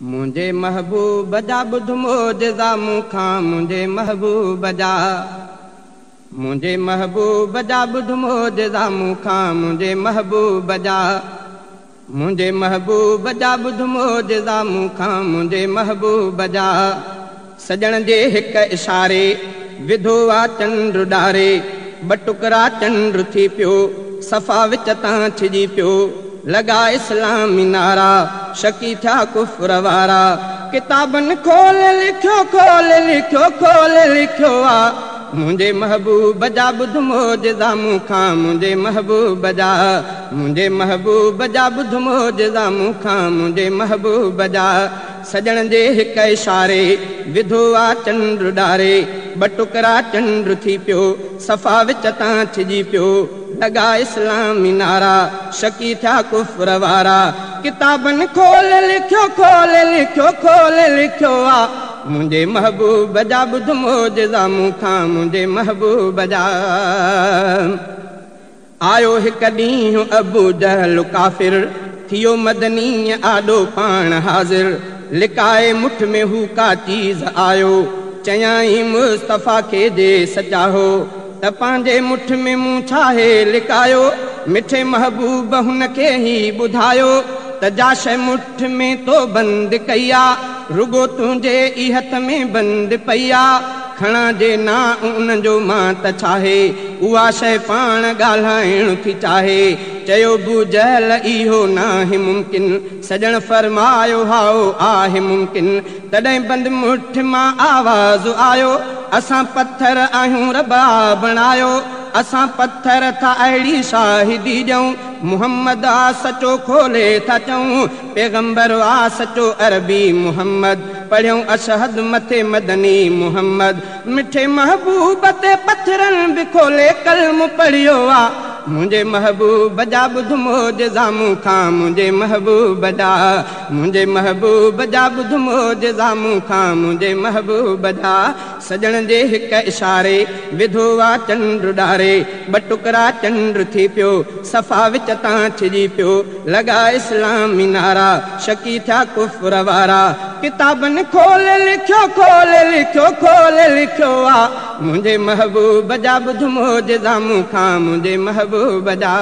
منهنجي محبوب جا ٻڌ معجزا مون کان، منهنجي محبوب جا، منهنجي محبوب جا ٻڌ معجزا مون کان، منهنجي محبوب جا، منهنجي محبوب جا ٻڌ معجزا مون کان، منهنجي محبوب جا۔ سڄڻ جي هڪ اشاري وڌو آ چنڊ ڏاري، ٻه ٽڪرا چنڊ ٿي پيو، صفا وچ تان ڇڄي پيو، لڳا اسلامي نعرا، شڪي ٿيا ڪفر وارا۔ ڪتابن کول لکيو، کول لکيو، کول لکيو آ، منهنجي محبوب جا ٻڌ معجزا مون کان، منهنجي محبوب جا، منهنجي محبوب جا ٻڌ معجزا مون کان، منهنجي محبوب جا۔ سڄڻ جي هڪ اشاري وڌو آ چنڊ ڏاري، ٻه ٽڪرا چنڊ ٿي پيو، صفا وچ تان ڇڄي پيو، لڳا اسلامي نعرا، شڪي ٿيا ڪفر وارا۔ ڪتابن کول لکيو، کول لکيو، کول لکيو آ، منهنجي محبوب جا ٻڌ معجزا مون کان، منهنجي محبوب جا۔ آيو هڪ ڏينهن ابو جهل ڪافر، ٿيو مدني آڏو پاڻ حاضر، لڪائي مٺ ۾ هو ڪا چيز آيو، چيائين مصطفيٰ کي جي سچا هو ته پنهنجي مٺ ۾ مون ڇاهي لڪايو؟ مٺي محبوب هن کي ئي ٻڌايو ته جا شيءِ مٺ ۾ تو بند ڪئي آ، رڳو تنهنجي ئي هٿ ۾ بند پئي آ، کڻا جي نا ان جو مان ته ڇاهي؟ اها شيءِ پاڻ ڳالهائڻ ٿي چاهي۔ چيو ابو جهل اهو ناهي ممڪن، سڄڻ فرمايو هائو آهي ممڪن۔ تڏهن بند مٺ مان آواز آيو، اسان پٿر آهيون ربا بڻايو، اسان پٿر ٿا اهڙي شاهدي ڏيون، محمد آ سچو کولي ٿا چئون، پيغمبر آ سچو عربي محمد، پڙهيون اشهد مٿي مدني محمد۔ مٺي محبوب تي پٿرن به کولي ڪلم پڙهيو آ، منهنجي محبوب جا ٻڌ معجزا مون کان، منهنجي محبوب جا، منهنجي محبوب جا ٻڌ معجزا مون کان، منهنجي محبوب جا۔ سڄڻ جي هڪ اشاري وڌو آ چنڊ ڏاري، ٻه ٽڪرا چنڊ ٿي پيو، صفا وچ تان ڇڄي پيو، لڳا اسلامي نعرا، شڪي ٿيا ڪفر وارا۔ ڪتابن کول لکيو، کول لکيو، کول لکيو آ، منهنجي محبوب جا ٻڌ معجزا مون کان، منهنجي محبوب جا۔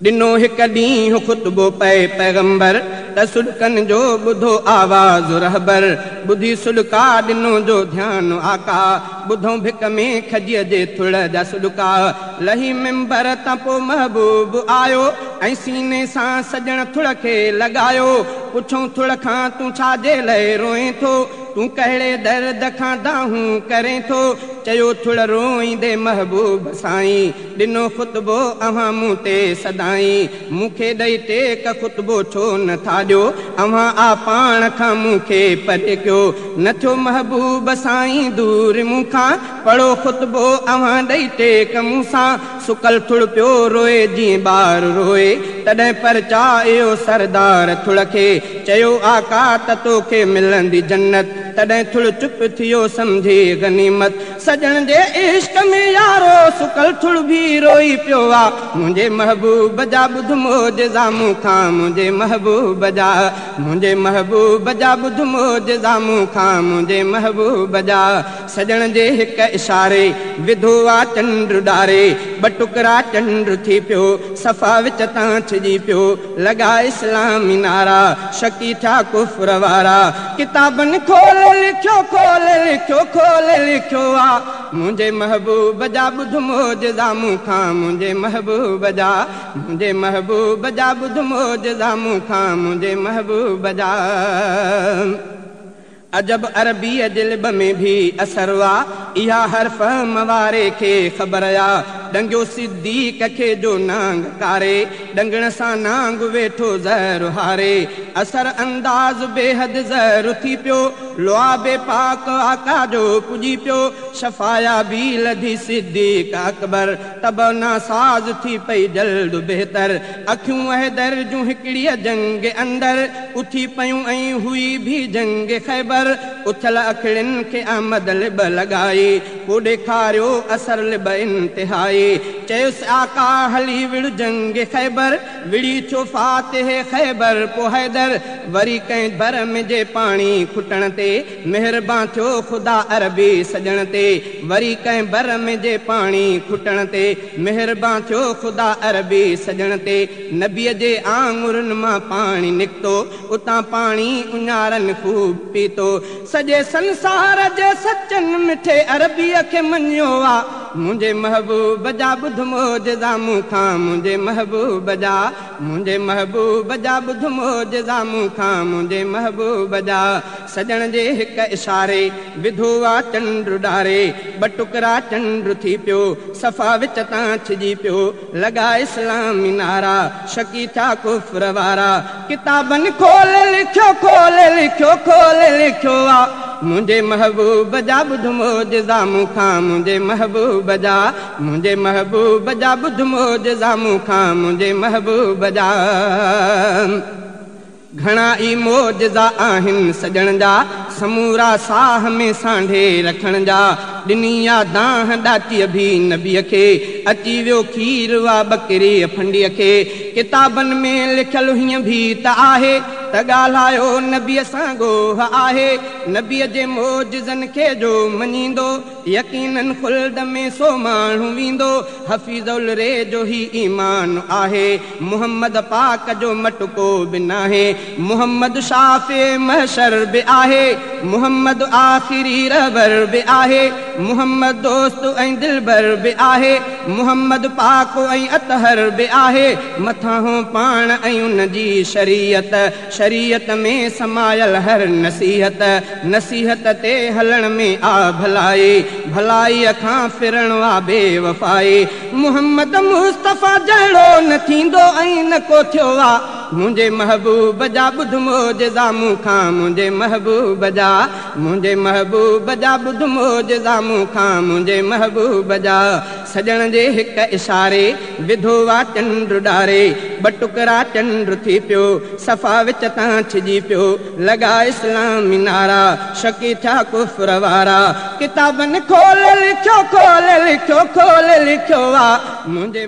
ڏنو هڪ ڏينهن خطبو پئي پيغمبر، ته سڏڪن جو ٻڌو آواز رهبر، ٻڌي سڏڪا ڏنو جو ڌيان آقا، ٻڌو ڀڪ ۾ کجيءَ جي ٿڙ جا سڏڪا۔ لهي ممبر تان پوءِ محبوب آيو، ۽ سيني سان سڄڻ ٿڙ کي لڳايو، پڇون ٿڙ کان تون ڇا جي لاءِ روئين ٿو، تون ڪهڙي درد کان دانهون ڪرين ٿو؟ چيو ٿڙ روئيندي محبوب سائين، ڏنو خطبو اوهان مون تي سدائين، مون کي ڏيئي ٽيڪ خطبو ڇو نٿا ڏيو، اوهان آ پاڻ کان مون کي پري ڪيو، نه ٿيو محبوب سائين دور مون کان، پڙهو خطبو اوهان ڏيئي ٽيڪ مون سان۔ سڪل ٿڙ پيو روئي جيئن ٻار روئي، تڏهن پرچايو سردار ٿڙ کي، چيو آقا ته توکي ملندي جنت، تڏهن ٿڙ چپ ٿيو سمجهي غنيمت۔ سڄڻ جي عشق ۾ يارو سڪل ٿڙ به روئي پيو آ، منهنجي محبوب جا ٻڌ معجزا مون کان، منهنجي محبوب جا، منهنجي محبوب جا ٻڌ معجزا مون کان، منهنجي محبوب جا۔ سڄڻ جي هڪ اشاري وڌو آ چنڊ ڏاري، ٻه ٽڪرا چنڊ ٿي پيو، صفا وچ تان ڇڄي پيو، لڳا اسلامي نعرا، شڪي ٿيا ڪفر وارا۔ ڪتابن کول لکيو، کول لکيو، کول لکيو آ، منهنجي محبوب جا ٻڌ معجزا مون کان، منهنجي محبوب جا، منهنجي محبوب جا ٻڌ معجزا مون کان، منهنجي محبوب جا۔ عجب عربيءَ جي لب ۾ به اثر آ، اها هر فهم واري کي خبر آ، ڏنگيو صديق کي جو نانگ ڪاري، ڏنگڻ سان نانگ ويٺو زهر هاري، اثر انداز بيحد زهر ٿي پيو، لعاب پاڪ آقا جو پڄي پيو، شفايا به لڌي صديق اڪبر، تب ناساز ٿي پئي جلد بهتر، اکيون حيدر جون هڪڙيءَ جنگ اندر اٿي پيون، ۽ هئي به جنگ خيبر، اٿل اکڙين کي احمد لب لڳائي، پوءِ ڏيکاريو اثر لب انتهائي، چيس آقا هلي وڙ جنگ خيبر، وڙهي ٿيو فاتح خيبر پوءِ حيدر. وري ڪنهن بر ۾ جي پاڻي کٽڻ تي، مهربان ٿيو خدا عربي سڄڻ تي. وري ڪنهن بر ۾ جي پاڻي کٽڻ تي، مهربان ٿيو خدا عربي سڄڻ تي. نبيءَ جي آڱرن مان پاڻي نڪتو، اتان پاڻي اڃارن خوب پيتو. سڄي سنسار جي سچن مٺي عربيءَ کي مڃيو آ. منهنجي محبوب جا ٻڌ موجزا مون کان، منهنجي محبوب جا، منهنجي محبوب جا ٻڌ موجزا مون کان، منهنجي محبوب جا. سڄڻ جي هڪ اشاري وڌو آ چنڊ ڏاري، ٻه ٽڪرا چنڊ ٿي پيو، صفا وچ تان ڇڄي پيو. لڳا اسلامي نعرا، شڪي ٿيا ڪفر وارا. ڪتابن کول لکيو، کول لکيو، کول لکيو آ. منهنجي محبوب جا ٻڌ موجزا مون کان، منهنجي محبوب جا، منهنجي محبوب جا ٻڌ موجزا مون کان، منهنجي محبوب جا. گهڻا ئي موجزا آهن سڄڻ جا، سمورا ساهه ۾ سانڍي رکڻ جا. ڏني آ دانهن ڏاچيءَ به نبيءَ کي، اچي ويو کير آ ٻڪريءَ ڦنڊيءَ کي. ڪتابن ۾ لکيل هيئن به ته آهي ته ڳالهايو نبيءَ سان ڳوهه آهي. نبيءَ جي موجزن کي جو مڃيندو، يقينن خلد ۾ سو ماڻهو ويندو. حفيظل ري جو هي ايمان آهي، محمد پاڪ جو مٽڪو به ناهي. محمد شافي محشر به آهي، محمد آخري رهبر به آهي، محمد دوست ۽ دلبر به آهي، محمد پاڪ ۽ اطهر به آهي. مٿان پاڻ ۽ ان جي شريعت، شريعت ۾ سمايل هر نصيحت. نصيحت تي هلڻ ۾ آ ڀلائي، ڀلائيءَ کان ڦرڻ آ بيوفائي. محمد مصطفيٰ جهڙو نه ٿيندو ۽ نه ڪو ٿيو آ. منهنجي محبوب جا ٻڌ موجزا مون کان، منهنجي محبوب جا، منهنجي محبوب جا ٻڌ موجزا مون کان، منهنجي محبوب جا. سڄڻ جي هڪ اشاري وڌو آ چنڊ ڏاري، ٻه ٽڪرا چنڊ ٿي پيو، صفا وچ تان ڇڄي پيو. لڳا اسلامي نعرا، شڪي ٿيا ڪفر وارا. ڪتابن کول لکيو، کول لکيو، کول لکيو آ. منهنجي